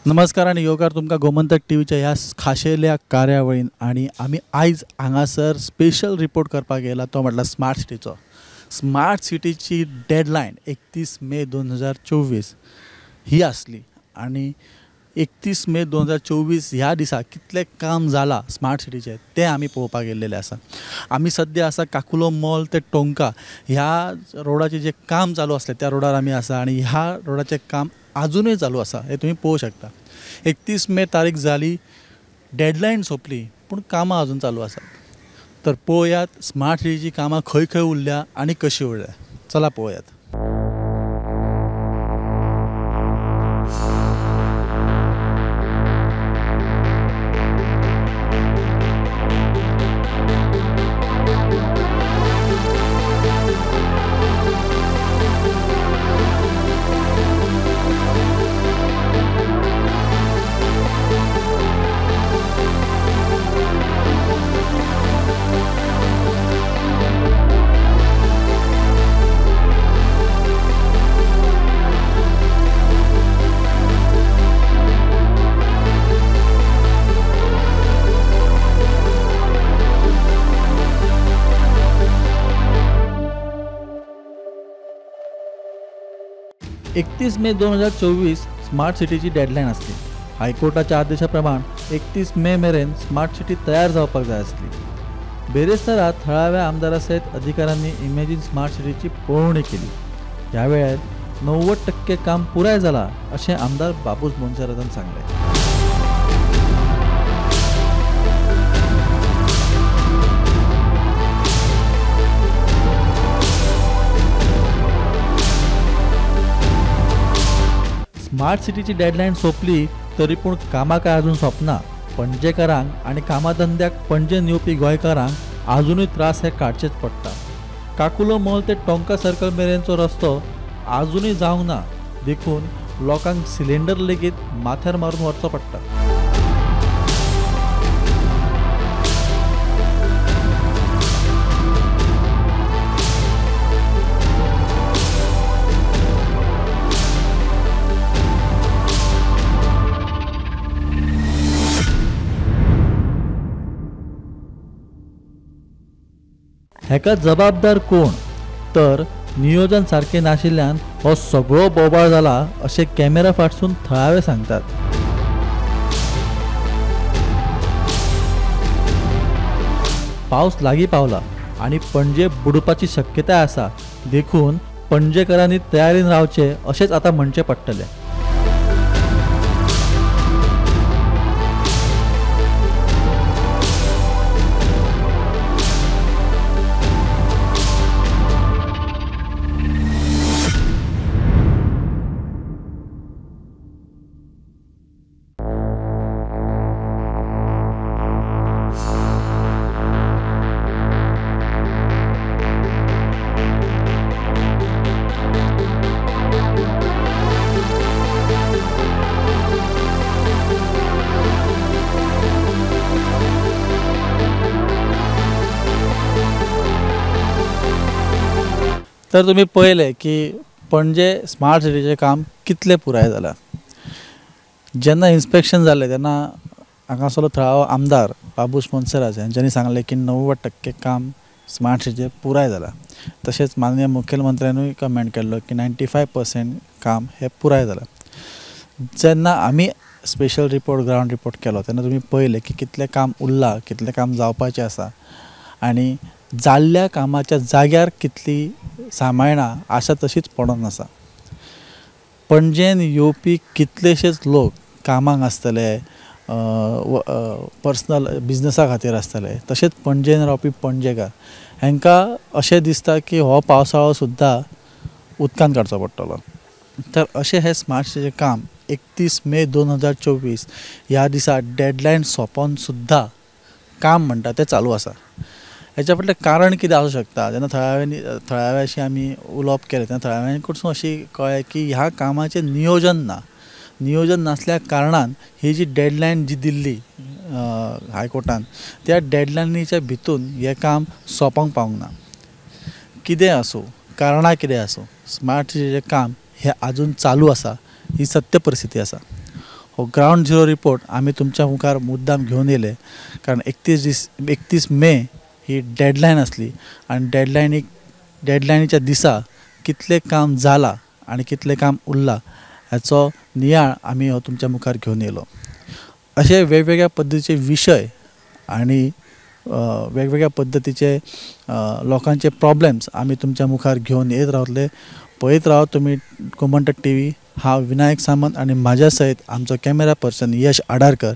नमस्कार आनी येवकार तुमकां गोमंतक टीव्हीच्या ह्या खाशेल्या कार्यावळीन. आनी आमी आयज हांगासर स्पेशल रिपोर्ट करपाक येयला तो म्हटल्यार स्मार्ट सिटीचो. स्मार्ट सिटीची डेडलायन 31 मे 2024 ही आसली आनी 31 मे 2024 ह्या दिसा कितलें काम जालां स्मार्ट सिटीचें तें आमी पळोवपाक गेल्लेलें आसा. आमी सद्या आसा काकुलो मॉल ते टोंका ह्या रोडाचें जें काम चालू आसलें त्या रोडार आमी आसा आनी ह्या रोडाचें काम आजुनूय चालू आसा हें तुमी पळोवंक शकता. 31 मे तारीख जाली, डेडलायन सोंपली, पूण कामां अजून चालू आसात. तर पळोवयात स्मार्ट सिटीचीं कामां खंय खंय उरल्या आनी कशीं उरल्या. चला पळोवयात. एकतीस मे 2024 स्मार्ट सिटीची डेडलायन आसली. हायकोर्टाच्या आदेशा प्रमाण 31 मे मेरेन स्मार्ट सिटी तयार जावपाक जाय आसली. बेरेस्तारा थळाव्या आमदारा सयत अधिकाऱ्यांनी इमेजीन स्मार्ट सिटीची पळोवणी केली. ह्या वेळार 90% काम पुराय जाला अशें आमदार बाबूश मोन्सेरातान सांगलें. स्मार्ट सिटीची डेडलायन सोंपली तरी पूण कामां काय अजून सोंपना. पणजेकारांक आनी कामाधंद्याक पणजेन येवपी गोंयकारांक आजुनूय त्रास हे काडचेच पडटा. काकुलो मॉल ते टोंका सर्कल मेरेनचो रस्तो आजुनूय जावंक ना, देखून लोकांक सिलिंडर लेगीत माथ्यार मारून व्हरचो पडटा. हेका जबाबदार कोण? तर नियोजन सारकें नाशिल्ल्यान हो सगळो बोबाळ जाला अशें कॅमेरा फाटसून थळावे सांगतात. पावस लागीं पावला आनी पणजे बुडपाची शक्यताय आसा, देखून पणजेकारांनी तयारीन रावचें अशेंच आतां म्हणचें पडटलें. तर तुमी पळयलें की पणजे स्मार्ट सिटीचें काम कितलें पुराय जालां. जेन्ना इन्स्पेक्शन जालें तेन्ना हांगासरलो थळावो आमदार बाबूश मोन्सेरात हेंच्यांनी सांगलें की 90% काम स्मार्ट सिटीचें पुराय जालां. तशेंच माननीय मुखेलमंत्र्यानूय कमेंट केल्लो की 95% काम हें पुराय जालां. जेन्ना आमी स्पेशल रिपोर्ट ग्रावंड रिपोर्ट केलो तेन्ना तुमी पळयलें की कितलें काम उरलां, कितलें काम जावपाचें आसा आनी जाल्ल्या कामाच्या जाग्यार कितली सामायणां आसा तशीच पडोन आसा. पणजेन येवपी कितलेशेच लोक कामाक आसतले, पर्सनल बिजनसा खातीर आसतले, तशेंच पणजेन रावपी पणजेकार हांकां अशें दिसता की हो पावसाळो सुद्दां उदकान काडचो पडटलो. तर अशें हें स्मार्ट सिटीचें काम 31 मे 2024 ह्या दिसा डेडलायन सोंपोन सुद्दां काम म्हणटा तें चालू आसा. हेच्या फाटलें कारण कितें आसूं शकता? जेन्ना थळाव्याशी आमी उलोवप केलें तेन्ना थळाव्यां कडसून अशी कळ्ळें की ह्या कामाचें नियोजन ना. नियोजन नासल्या कारणान ही जी डेडलायन जी दिल्ली हायकोर्टान त्या डेडलायनीच्या भितून हें काम सोंपोंक पावूंक ना. कितें आसूं, कारणां कितें आसूं, स्मार्ट सिटीचें काम हें आजून चालू आसा ही सत्य परिस्थिती आसा. हो ग्रावंड झिरो रिपोर्ट आमी तुमच्या मुखार मुद्दाम घेवन येयले, कारण 31 मे ही डेडलायन आसली आनी डेडलायनीच्या दिसा कितलें काम जालां आनी कितलें काम उरलां हाचो नियाळ आमी हो तुमच्या मुखार घेवन येयलो। अशे वेगवेगळ्या पद्दतीचे विशय आनी वेगवेगळ्या पद्दतीचे लोकांचे प्रॉब्लेम्स आमी तुमच्या मुखार घेवन येत रावतले। पळयत रावत तुमी गोमंतक टीव्ही। हांव विनायक सामंत आनी म्हाज्या सयत आमचो कॅमेरा पर्सन यश आडारकर।